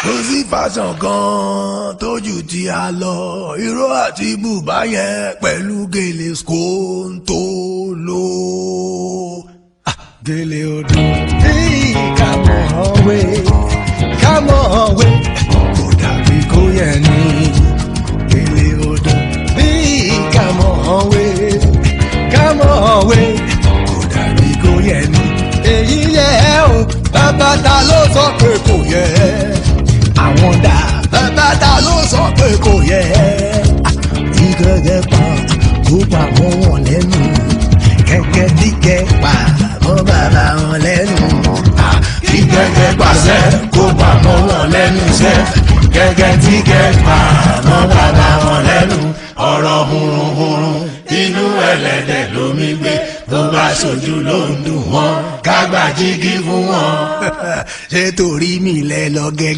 Kò sí fashion kan tójú tí a lọ, ìró àti bùbá yẹn pẹ̀lú gèlè skóńtóló. Ah, gèlè odò. Bí ká mọ̀wé, ká mọ̀wé, kò dàbí kó yẹ ní. Gèlè odò. Bí ká mọ̀wé, ká mọ̀wé, kò dàbí kó yẹ ní. Èyí yẹ ẹ́ o, bàbá ta ló sọ pé kò yẹ? Àwọn dà, bàbá ta ló sọ pé kò yẹ? Ìgẹ̀gẹ̀ pa kó pa mọ́ wọn lẹ́nu. Kẹ̀kẹ́ dígẹ̀ pa mọ́ bàbá wọn lẹ́nu. Kí gẹ́gẹ́ pàṣẹ kó pa mọ́ wọn lẹ́nu iṣẹ́, gẹ́gẹ́ tí gẹ́ pa mọ́ bàbá wọn lẹ́nu. Ọ̀rọ̀ hurunhurun inú ẹlẹ́dẹ̀ lómi gbé, tó bá ṣojú ló ń dùn wọ́n, ká gbà jígí fún wọn. Ṣé torí mi lẹ lọ gẹ́gẹ́?